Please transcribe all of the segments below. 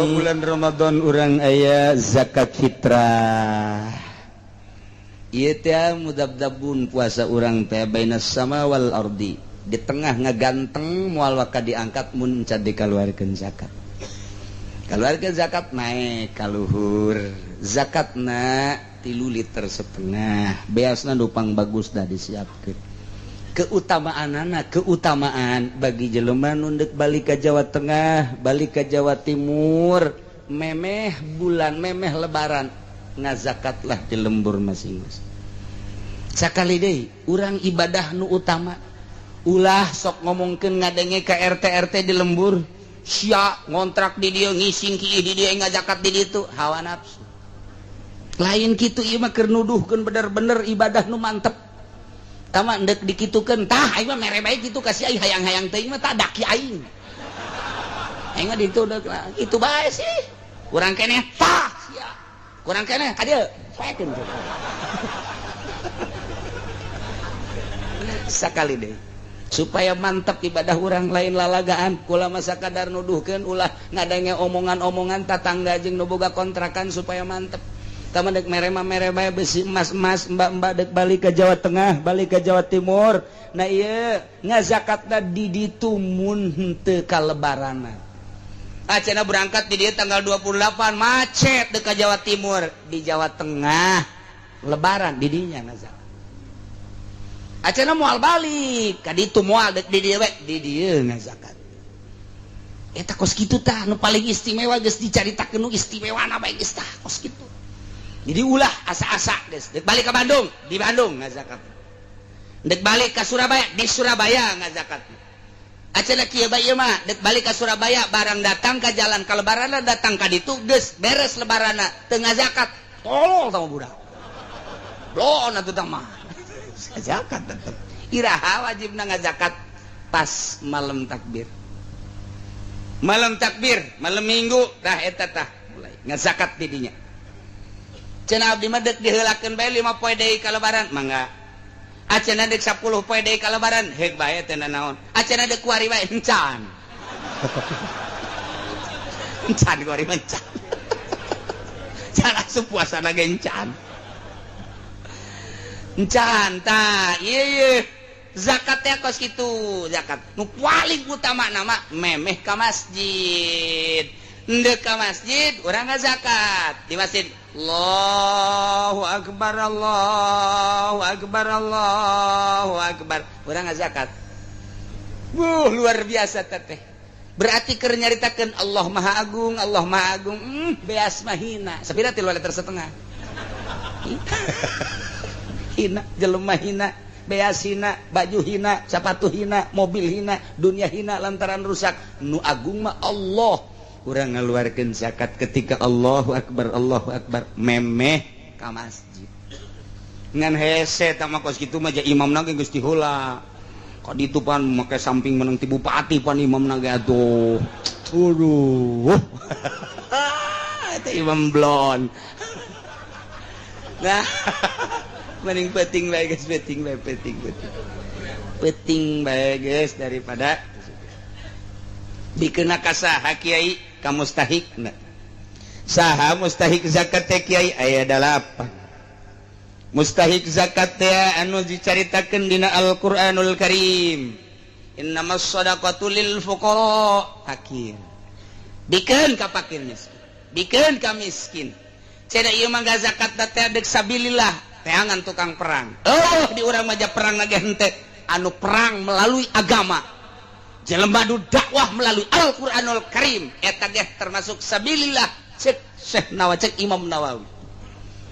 Bulan Ramadan urang aya zakat fitrah. Ieu teh mudabdabun puasa urang teh bainas sama wal ardi, di tengah ngaganteng, moal waka diangkat mun can dikaluarkeun zakat. Kaluarkeun zakat naik ka luhur. Zakatna 3,5 liter. Beasna nu pang bagus dah disiapkeun. Keutamaan anak, keutamaan bagi jelema nu ndek balik ke Jawa Tengah, balik ke Jawa Timur, memeh bulan, memeh Lebaran, ngazakatlah di lembur masing-masing. Sakali deui, urang ibadah nu utama, ulah sok ngomongkeun ngadenge ke RT RT di lembur, sia ngontrak di dieu, ngising ki di dieu, ngazakat di ditu, hawa nafsu. Lain kitu, ieu mah keur nuduhkeun bener-bener ibadah nu mantep. Tama ndek dikitukeun tah, aing mah mere bae kitu kasih aing, hayang-hayang teuing mah tah daki aing. Aing mah ditu deuk kitu bae sih. Kurang keneh tah sia. Kurang keneh ka dieu poekeun. Sakali deui supaya mantap ibadah urang, lain lalagaan. Kula masa kadar nuduhkeun, ulah ngadenge omongan-omongan tatangga jeung nu boga kontrakan, supaya mantep. Tama dek mere mah mere bae, besi emas-emas, mbak-mbak dek balik ke Jawa Tengah, balik ke Jawa Timur. Nah, iya, ngazakatna di ditu mun henteu kalebaranna. Acana berangkat di dieu tanggal 28, macet dek ke Jawa Timur, di Jawa Tengah Lebaran di dinya ngazakat. Acana moal balik ka ditu, moal, dek di dieu we, di dieu ngazakat. Eta kos kitu tah nu paling istimewa. Geus dicaritakeun nu istimewana bae geus tah kos kitu. Jadi ulah asa-asa, geus dek balik ke Bandung, di Bandung ngazakat. Dek balik ke Surabaya, di Surabaya ngazakat. Acana kieu bae ieu mah, dek balik ke Surabaya, barang datang ke jalan ka Lebaranna, datang ka ditu geus beres Lebaranna, teu ngazakat, tolol sama budak. Blon atuh tah mah. Zakat tetep. Iraha wajibna ngazakat? Pas malam takbir. Malam takbir, malam Minggu tah, eta tah mulai ngazakat di dinya. Cenah abdi mah dek diheulakeun bae 5 poe deui ka Lebaran, mangga. Acenah dek 10 poe deui ka Lebaran, heuk bae teh naon. Acenah dek kuari bae, encan. Encan kuari mah encan. Can asup puasa ge encan. Encan tah, ieu ieu. Zakat teh kos kitu, zakat. Nu paling utama nama memeh ka masjid. Ndek ka masjid, urang ngazakat di masjid. Allahu akbar, Allahu akbar, Allahu akbar. Urang ngazakat. Wuh, luar biasa teteh. Berarti keur nyaritakeun Allah Maha Agung, Allah Maha Agung. Beas mah hina. Sapira 3,5 liter? Hina, jelema hina, beas hina, baju hina, sepatu hina, mobil hina, dunia hina lantaran rusak. Nu agung mah Allah. Urang ngaluarkeun zakat ketika Allahu akbar, Allahu akbar, memeh ka masjid. Ngan hese tah mah kos kitu mah, ja imamna ge geus diheula. Ka ditu pan make samping menang ti bupati pan imamna ge atuh. Aduh. Eta imam blon. Nah, mending penting bae geus, penting bae, penting penting. Penting bae geus daripada dikena ka saha, Kiai? Ka mustahik. Saha mustahik zakat teh, Kiai? Aya dalapan mustahik zakat teh anu dicaritakeun dina Al-Qur'anul Karim. Innamas shadaqatu lil fuqara, fakir. Bikeun ka fakir miskin, bikeun ka miskin. Cenah ieu mah zakat teh dek sabilillah, teangan tukang perang. Oh, di urang mah perang lagi henteu, anu perang melalui agama, jelema nu dakwah melalui Al-Qur'anul Karim, eta ge termasuk sabilillah, cek Syekh Nawawi, cek Imam Nawawi.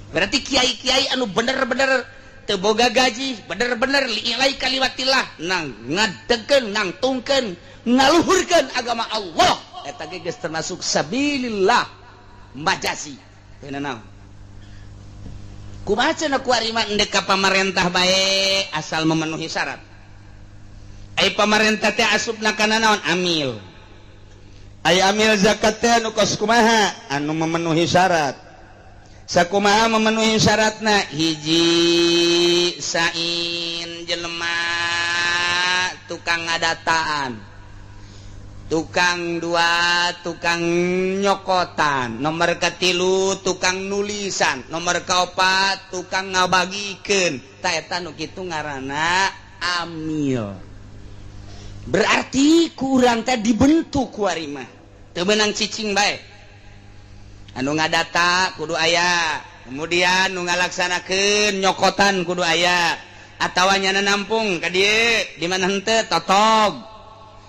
Berarti kiai-kiai anu bener-bener teu boga gaji, bener-bener li'ilai kalimatillah, nang ngadegkeun, nangtungkeun, ngaluhurkeun agama Allah, eta ge geus termasuk sabilillah majasi. Teu naon, kumaha cenah kuari mah, endek ka pamarentah bae asal memenuhi syarat. Ai pamarentah teh asupna kana naon? Amil. Ai amil zakat teh anu kos kumaha? Anu memenuhi syarat. Sakumaha memenuhi syaratna? Hiji, sain jelema tukang ngadataan. Tukang dua tukang nyokotan, nomor katilu tukang nulisan, nomor kaopat tukang ngabagikeun. Ta eta nu kitu ngaranna amil. Berarti kurang teh dibentuk kuari mah. Teu meunang cicing bae. Anu ngadata kudu aya, kemudian nu ngalaksanakeun nyokotan kudu aya, atawa nyana nampung ka dieu di mana henteu totog.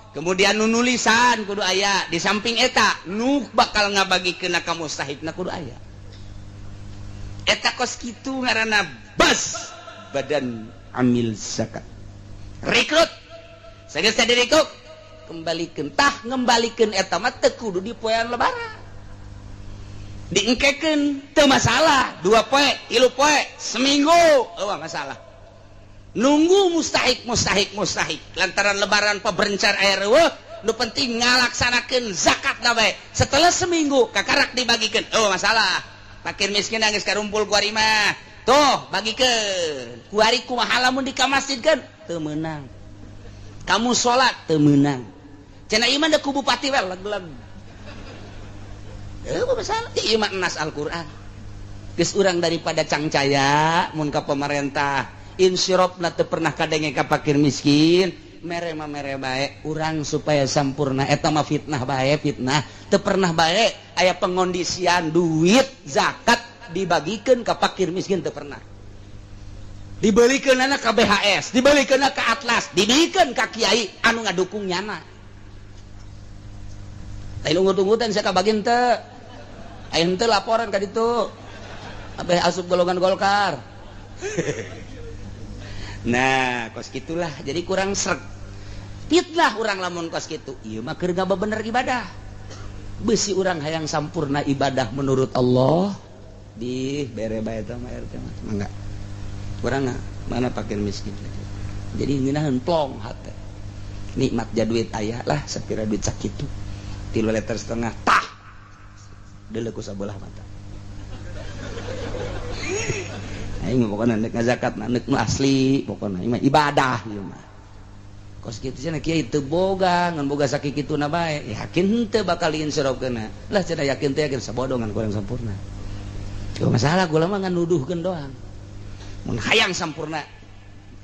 Kemudian nu nulisan kudu aya, di samping eta nu bakal ngabagikeun ka mustahikna kudu aya. Eta kos kitu ngaranna bas badan amil zakat. Rekrut sageus teh direkrut kembalikeun, tah ngembalikeun eta mah teu kudu di poean lebaran. Diengkekeun teu masalah, 2 poe, 3 poe, seminggu eueuh masalah. Nunggu mustahik mustahik mustahik lantaran lebaran peberencar air eueuh, nu penting ngalaksanakeun zakat na bae. Setelah seminggu kakarak dibagikeun, eueuh masalah. Fakir miskin geus karumpul kuari mah, tuh bagikeun. Kuari kumaha lamun dikamasjidkeun teu meunang. Kamu salat teu meunang. Cenah ieu mah ku bupati we leg-leg. Eueuh masalah, ieu mah nas Al-Qur'an. Geus urang daripada cangcaya mun ka pemerintah insirofna teu pernah kadenge ka fakir miskin, mere mah mere bae urang supaya sampurna eta mah fitnah bae, fitnah teu pernah bae aya pengondisian duit zakat dibagikeun ka fakir miskin teu pernah. Dibelikeunana ka BHS, dibelikeunna ka Atlas, dibelikeun ka kiai anu ngadukung nyana. Lain ungut-ungutan sia kabagin teu. Aya henteu laporan ka ditu. Abeh asup golongan Golkar. Nah, kos gitulah. Jadi kurang sreg. Fitnah urang lamun kos kitu. Ieu mah keur ngabener ibadah. Beusi urang hayang sampurna ibadah menurut Allah di bere bae eta mah RT mah. Mangga. Urang mana fakir miskin. Jadi ngeunaheun plong hate. Nikmat ja duit aya lah sapira duit sakitu. 3,5 liter tah. Deuleu ku sabelah mata. Aing mah pokona nek ngazakat nek nu asli pokona ieu mah ibadah ieu mah. Kos kitu cenah kiai teu boga ngan boga sakikituna bae, yakin henteu bakal diinsyarofkeunna. Lah cenah yakin teh yakin sabodongan kurang sampurna. Cuma masalah gula mah ngan nuduhkeun doang. Mun hayang sampurna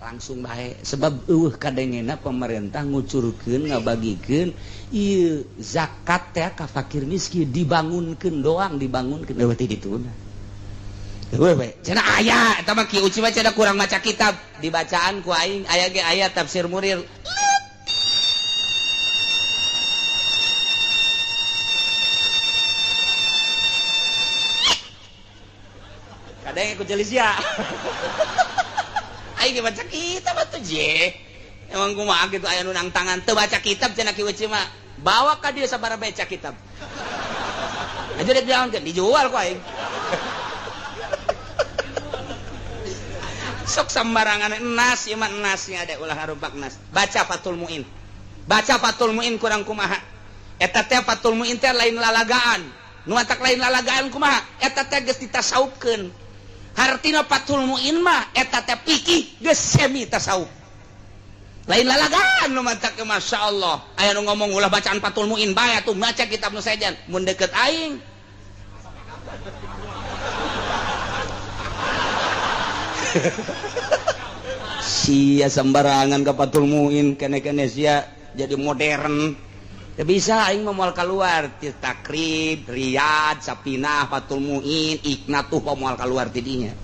langsung bae sebab eueuh kadengena pemerintah ngucurkeun ngabagikeun ieu zakat teh ka fakir miskin dibangunkeun doang dibangunkeun eueuh teh dituna. Cenah aya eta mah Ki Uci mah cenah kurang maca kitab dibacaan ku aing aya ge aya tafsir Murir. Kadang ku jelisia. Aing ge baca kitab atuh je. Emang kumaha kitu aya nu nang tangan teu baca kitab cenah Ki Uci mah. Bawa ka dieu sabaraha baca kitab. Aja dek diangkeun dijual ku aing. Sok sembarangan enas ieu mah enasnya ada ulah harumpak nas. Baca Fathul Muin. Baca Fathul Muin kurang kumaha. Eta teh Fathul Muin teh lain lalagaan. Nu matak lain lalagaan kumaha? Eta teh geus ditasawufkeun. Hartina Fathul Muin mah eta teh fikih geus semi tasawuf. Lain lalagaan nu matak masyaallah. Aya nu ngomong ulah bacaan Fathul Muin bae atuh maca kitab nu sejen. Mun deket aing sia sembarangan ke Fathul Muin kene-kene sia jadi modern. Ya bisa aing mah moal keluar ti Takrib, Riyad, Sapinah, Fathul Muin, Iknatuh moal keluar ti dinya.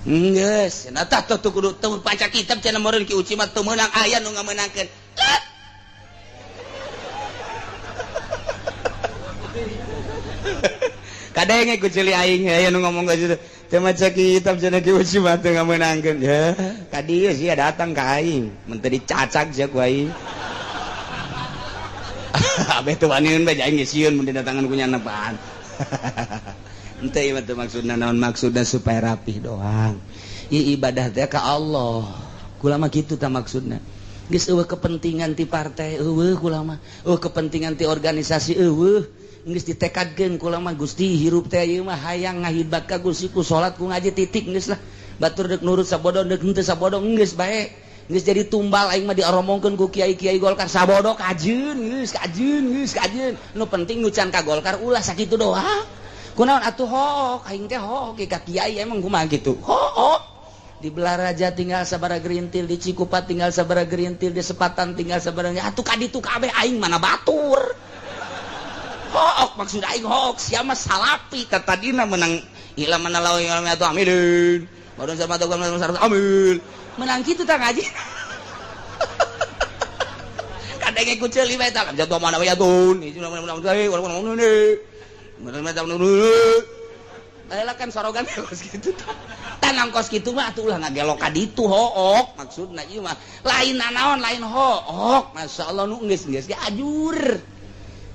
Geus, cenah tah tuh kudu teu baca kitab cenah meureun Ki Uci mah teu meunang aya nu ngamenangkeun. Kadenge ku ceuli aing aya nu ngomong ka situ. Teu maca kitab cenah Ki Uci mah teu ngamenangkeun. Ya, ka dieu sia datang ka aing, mun teu dicacag sia ku aing. Abeh teu waniun bae aing geus sieun mun didatangan ku nyana apaan. Henteu ieu mah teu maksudna naon, maksudna supaya rapih doang. Ieu ibadah teh ka Allah. Kula mah kitu tah maksudna. Geus eueuh kepentingan ti partai eueuh kula mah, eueuh kepentingan ti organisasi eueuh. Geus ditekadkeun kula mah Gusti hirup teh ieu mah hayang ngahidmat ka Gusti ku salat ku ngaji titik geus lah. Batur deuk nurut sabodo deuk henteu sabodo geus bae. Geus jadi tumbal aing mah dioromongkeun ku kiai-kiai Golkar sabodo kajeun geus kajeun geus kajeun. Nu penting nu can ka Golkar ulah sakitu doang. Kunaon atuh hook aing teh hook ka kiai emang kumaha kitu. Hook. Di Balaraja tinggal sabara gerintil, di Cikupa tinggal sabara gerintil, di Sepatan tinggal sabara atuh ka ditu kabeh aing mana batur. Hook maksud aing hook sia mah salapi tadina menang ila mana lawan yang atuh amilin. Baru sama tuh amil. Menang kitu tah ngaji. Kadang ku ceuli bae tah jatuh mana ya tun. Bae kan sorogan kos kitu tah. Tanam kos kitu mah atuh ulah ngagelok ka ditu hook maksudna ieu mah lain nanaon lain hook. Masyaallah nu geus-geus ge ajur.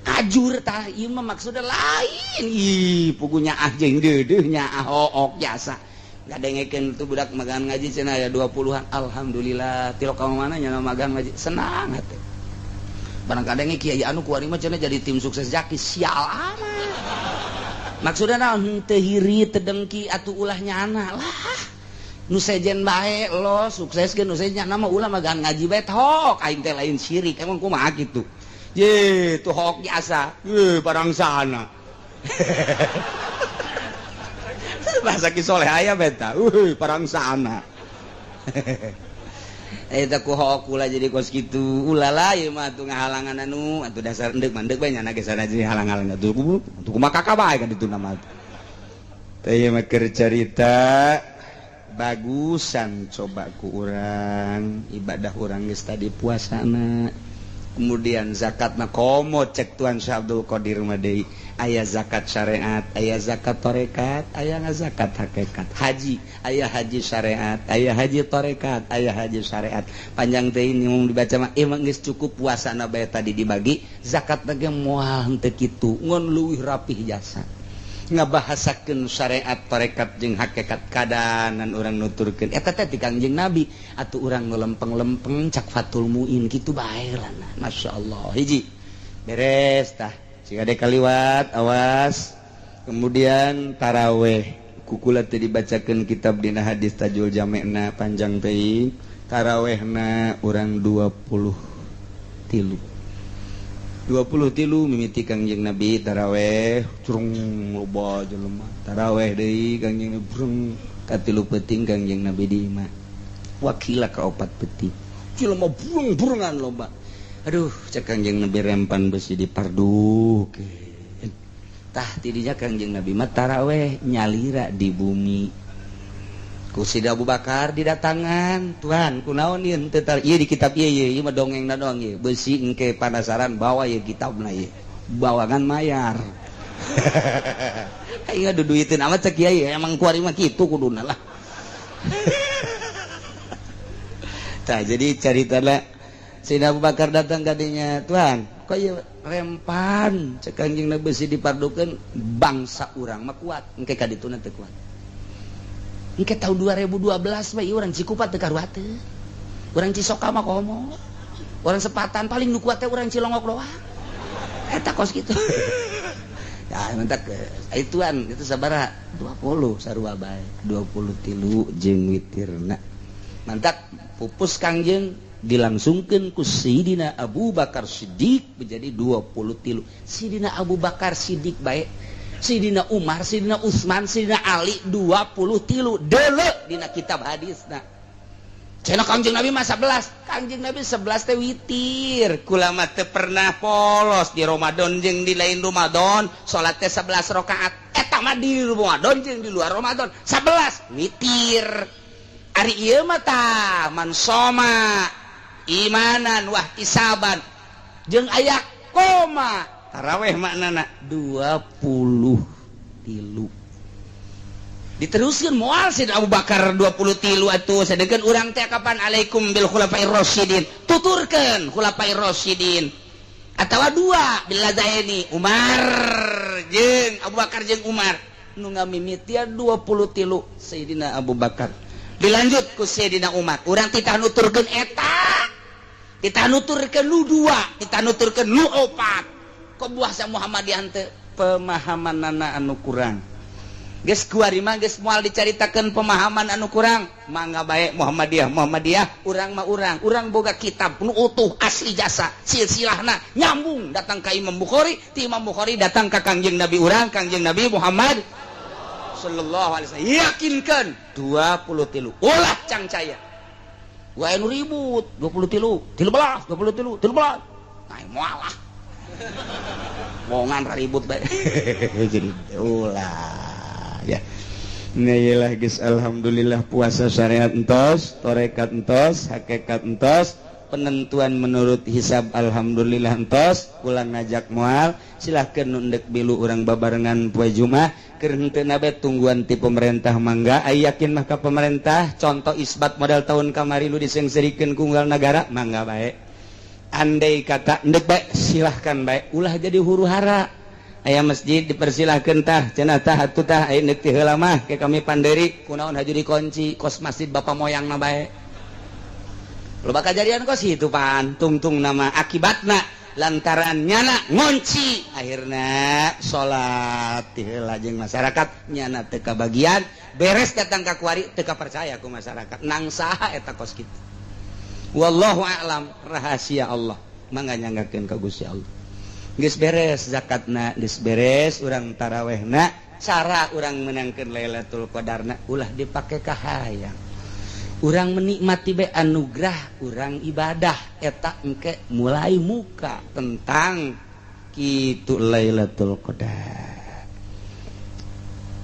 Ajur tah ieu mah maksudna lain. Ih pugunya ah jeung deudeuh nya hook jasa. Ngadengekeun tuh budak magang ngaji cenah aya 20-an. Alhamdulillah tilok ka mana nya magang ngaji senang hate. Barang kadenge kiai anu kuari mah cenah jadi tim sukses Jaki sial amat. Maksudna naon teu hiri teu dengki atuh ulah nyana lah. Nu sejen bae lo sukseskeun nu sejen nyana mah ulah magang ngaji bae tok aing teh lain syirik emang kumaha kitu. Ye tuh hook jasa. Ye barang sana. Bahasa ki soleh aya beta. Uy, parang sana. Eta ku hook ulah jadi kos kitu. Ulah lah ieu mah atuh ngahalangan anu atuh dasar endek mandek bae nya geus sana jadi halang-halang atuh atuh kumaha kakak bae kan ditu nama. Teh ieu mah keur carita bagusan coba ku urang ibadah urang geus tadi puasana. Kemudian zakatna komo cek Tuan Syekh Abdul Qadir mah deui aya zakat syariat, aya zakat tarekat, aya zakat hakikat. Haji, aya haji syariat, aya haji tarekat, aya haji syariat. Panjang teh ini mun dibaca mah emang geus cukup puasana bae tadi dibagi, zakat ge moal henteu kitu, ngon leuwih rapih jasa. Ngabahasakeun syariat tarekat jeung hakikat kadanan urang nuturkeun eta teh ti Kangjeng Nabi atuh urang nu lempeng-lempeng cak Fatul Muin kitu bae lah. Masyaallah hiji beres tah siga dek kaliwat awas. Kemudian taraweh kukula teh dibacakeun kitab dina hadis Tajul Jamena panjang teuing tarawehna urang 23 23 mimiti Kangjeng Nabi taraweh curung loba jelema taraweh deui Kangjeng Nabi brung katilu peuting Kangjeng Nabi di imah wakila ka opat peuting jelema burung-burungan loba aduh cek Kangjeng Nabi rempan besi dipardukeun tah tidinya Kangjeng Nabi mah taraweh nyalira di bumi ku Sida Abu Bakar didatangan Tuhan kunaon ieu teu ieu di kitab ieu ieu mah dongengna doang ieu besi engke panasaran bawa ieu kitabna ieu bawangan mayar aing duduiteun amat cek kiai emang kuari mah kitu kuduna lah. Tah jadi caritana Sayyidina Abu Bakar datang kadinya Tuhan kok ieu rempan cek Kangjeng Nabi besi dipardukeun bangsa urang mah kuat engke ka dituna teu kuat. Engke tahun 2012 mah ieu urang Cikupa teu karuateun. Urang Cisoka mah komo. Urang Sepatan paling nu kuat teh urang Cilongok doang. Eta kos kitu. Ya mentak ituan itu sabaraha 20 sarua bae 23 jeung witirna. Mantak pupus Kangjeng dilangsungkeun ku Sidina Abu Bakar Siddiq menjadi 23. Sidina Abu Bakar Siddiq bae Sidina Umar, Sidina Utsman, Sidina Ali 23 deuleu dina kitab hadisna. Cenah Kangjeng Nabi mah 11. Kangjeng Nabi 11 teh witir. Kula mah teu pernah polos di Ramadan jeung di lain Ramadan, salat teh 11 rakaat. Eta mah di Ramadan jeung di luar Ramadan 11 witir. Ari ieu mah tah man soma imanan wahtisaban jeung aya koma taraweh maknana 23 diteruskan moal Sayyidina Abu Bakar 23 atuh sedengkeun urang teh kapan alaikum bil khulafair rasyidin tuturkeun khulafair rasyidin atawa dua bil ladaini Umar jeung Abu Bakar jeung Umar nu ngamimitian 23 Sayyidina Abu Bakar dilanjut ku Sayyidina Umar urang titah nuturkeun eta titah nuturkeun nu dua titah nuturkeun nu opat kok buah sa Muhammadiyah teh pemahamanana anu kurang. Geus kuari mah geus moal dicaritakeun pemahaman anu kurang. Mangga bae Muhammadiyah Muhammadiyah, urang mah urang. Urang boga kitab nu utuh asli jasa silsilahna nyambung datang ka Imam Bukhari, ti Imam Bukhari datang ka Kangjeng Nabi urang, Kangjeng Nabi Muhammad sallallahu alaihi wasallam. Yakinkan 23 ulah cangcaya. Wae nu ribut 23, 13, 23, 13. Nah, moal lah. Wongan ribut bae. Jadi ulah ya. Nah, geus alhamdulillah puasa syariat entos, torekat entos, hakikat entos, penentuan menurut hisab alhamdulillah entos, kula ngajak moal, silahkan nu endek bilu urang babarengan poe Jumat, keur henteu bae tungguan ti pemerintah mangga, aya yakin mah ka pemerintah, contoh isbat modal tahun kamari lu disengserikeun ku unggal nagara, mangga bae. Andai kata endek bae silahkan bae, ulah jadi huru hara. Aya masjid dipersilahkan tah cenah tah atuh tah aya neuk ti heula mah ke kami panderi kunaon haju dikunci kos masjid bapak moyang na bae. Loba kajadian kos itu pan tungtung nama akibatna lantaran nyana ngunci akhirna salat ti heula jeung masyarakat nyana teu kabagian beres datang ka kuari teu kapercaya ku masyarakat nang saha eta kos kitu. Wallahu a'lam, rahasia Allah mangga nyanggakeun ka Gusti Allah. Geus beres zakatna, geus beres urang tarawehna, cara urang menangkeun Lailatul Qadarna ulah dipake kahayang. Urang menikmati be anugerah urang ibadah eta engke mulai muka tentang kitu Lailatul Qadar.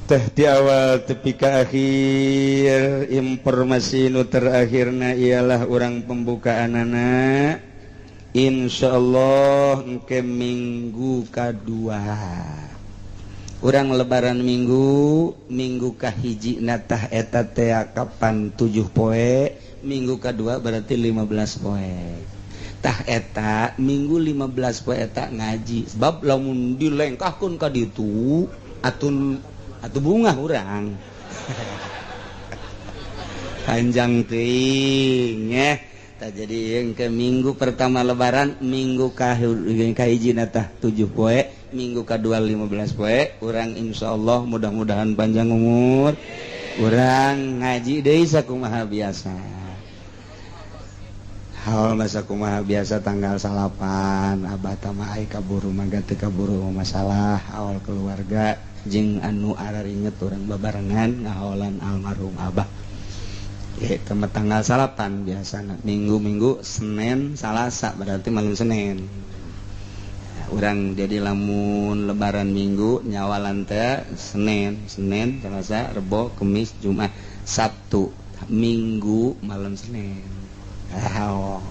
Teh di awal tepi ka akhir informasi nu terakhirna ialah urang pembukaanana insyaallah engke minggu kadua. Urang lebaran minggu, minggu kahiji natah eta teh kapan 7 poe, minggu kadua berarti 15 poe. Tah eta minggu 15 poe eta ngaji. Sebab lamun dilengkahkeun ka ditu atun atuh bungah urang. Panjang teuing nya. Tak jadi yang ke minggu pertama lebaran, minggu kahiji natah 7 poe, minggu kedua 15 poe, urang insyaallah mudah-mudahan panjang umur, urang ngaji deui sakumaha biasa. Haul mah sakumaha biasa tanggal 9 abah tama ai kaburu mangga teu kaburu masalah awal keluarga jeung anu araringet urang babarengan ngahaolan almarhum abah. Ya, tanggal 9 biasa minggu-minggu Senin Salasa berarti malam Senin. Urang jadi lamun lebaran minggu nyawalan teh Senin, Senin, Selasa, Rebo, Kemis, Jumat, Sabtu, Minggu malam Senin. Oh,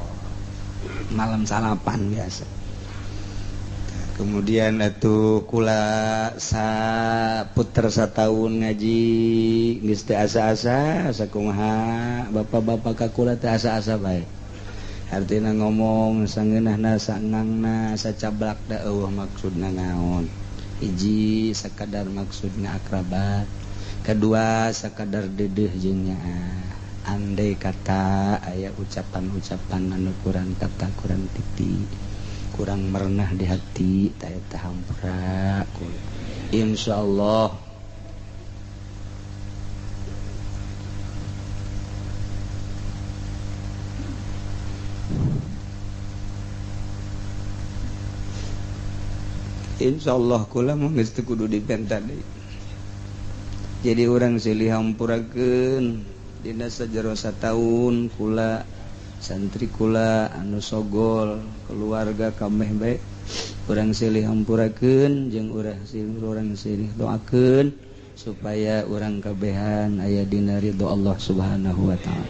malam salapan biasa. Kemudian atuh kula saputer satahun ngaji geus teu asa-asa sakumaha bapak-bapak ka kula teh asa-asa bae. Artina ngomong sangeunahna sangangna sacablak da eueuh maksudna naon. Hiji sakadar maksudna akrabat, kedua sakadar dedeuh jeung nyaah. Andai kata aya ucapan-ucapan anu kurang kata kurang titik kurang merenah di hati ta eta hampura. Insyaallah insyaallah kula mah geus teu kudu dipenta deui. Jadi urang silih hampurakeun dina sajero sataun kula santri kula anu sogol keluarga kameh bae urang silih hampurakeun jeung urang silih doakeun supaya urang kabehan aya dina ridho Allah Subhanahu wa taala.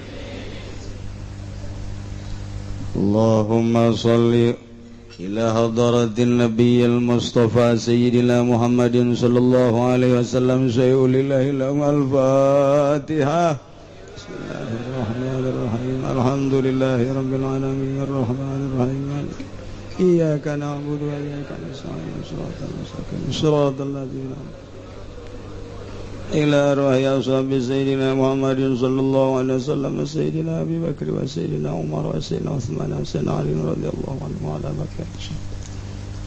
Allahumma shalli ila hadratin nabiyil mustafa sayyidina Muhammadin sallallahu alaihi wasallam sayyidil al-Fatihah. Bismillahirrahmanirrahim. Alhamdulillahi rabbil alamin arrahmanir rahim. Iyyaka na'budu wa iyyaka nasta'in. Shiratal mustaqim. Shiratal ladzina ila arwahi ashabi sayyidina Muhammadin sallallahu alaihi wasallam sayyidina Abi Bakr wa sayyidina Umar wa sayyidina Utsman wa sayyidina Ali radhiyallahu anhum wa ala barakatuh.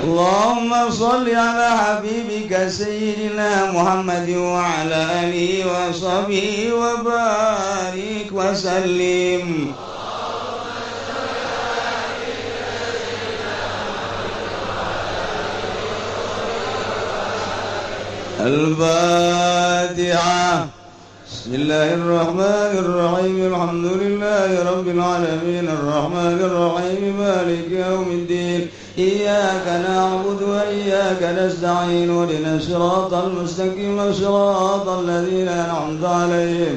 اللهم صل على حبيبك سيدنا محمد وعلى آله وصحبه وبارك وسلم. الفاتحة. بسم الله الرحمن الرحيم. الحمد لله رب العالمين الرحمن الرحيم مالك يوم الدين إياك نعبد وإياك نستعين اهدنا الصراط المستقيم صراط الذين أنعمت عليهم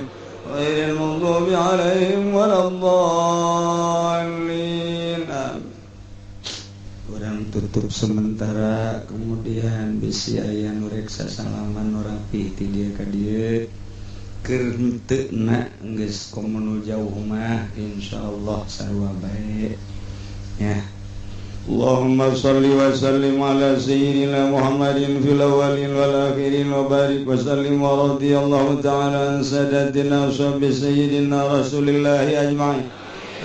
غير المغضوب عليهم ولا الضالين. Orang tutup sementara, kemudian bisi aya nu rek sasalaman nu rapi ti dieu ka dieu keur henteu na geus komo nu jauh mah insyaallah sarua bae ya. Allahumma salli wa sallim ala sayyidina Muhammadin fil awwalin wal akhirin wa barik wa sallim wa radiyallahu ta'ala an sadatina ashabi sayyidina Rasulillahi ajma'in.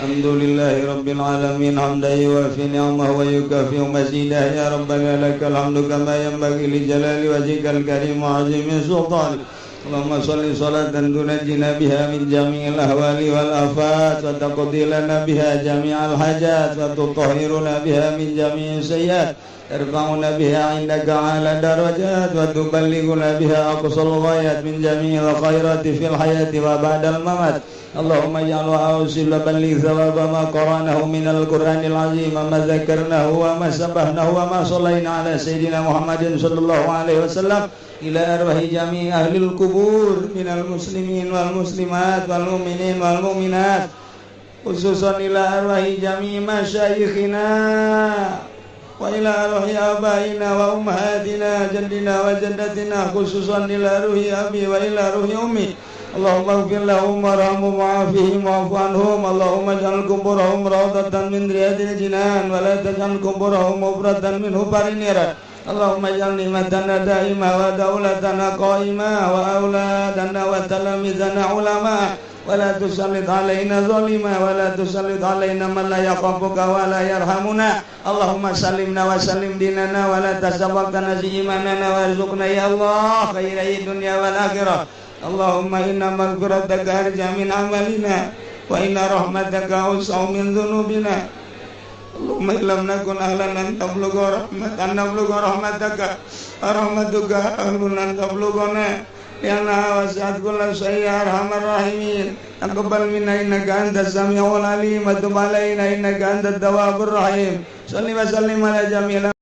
Alhamdulillahi rabbil alamin hamdan yuwafi ni'amahu wa yukafi mazidah ya rabbana lakal hamdu kama yanbaghi li jalali wajhikal karim wa 'azimi sultanik. Allahumma shalli salatan tunajjina biha min jami'il ahwali wal afat wa taqdi lana biha jami'al hajat wa tutahhiruna biha min jami'is sayyi'at tarfa'una biha 'indaka 'ala darajat wa tuballighuna biha aqsal ghayat min jami'il khairati fil hayati wa ba'dal mamat. Allahumma ij'alhu awsil wa balligh thawaba ma qara'nahu minal Qur'anil 'azim ma dzakarnahu wa ma sabbahnahu wa ma shallaina ala sayyidina Muhammadin sallallahu alaihi wasallam ila arwahi jami' ahlil kubur minal muslimin wal muslimat wal mu'minin wal mu'minat khususan ila arwahi jami' masyayikhina wa ila arwahi abaina wa ummahatina jaddina wa jaddatina khususan ila ruhi abi wa ila ruhi ummi. Allahumma ighfir lahum warhamhum wa'afihim wa'fu anhum. Allahumma ij'al kuburahum rawdatan min riyadil jinan wa la taj'al kuburahum mufratan min hufarin niran. Allahumma ij'al ni'matana da'imah wa daulatana qa'imah wa auladana wa talamizana ulama wa la tusallit alaina zalima wa la tusallit alaina man la yakhafuka wa la yarhamuna. Allahumma sallimna wa sallim dinana wa la tasawwaqna imanana warzuqna ya Allah khairai dunya wal akhirah. Allahumma inna maghfirataka arja min amalina wa inna rahmataka awsa'u min dhunubina. Allahumma illam nakun ahlan an tablugha rahmatan nablugha rahmataka rahmatuka ahlun an tablughana lianna wasi'at kulla syai'in ya arhamar rahimin. Taqabbal minna innaka antas samiul alim wa tub alaina innaka antat tawwabur rahim. Shalli wa sallim ala jami'il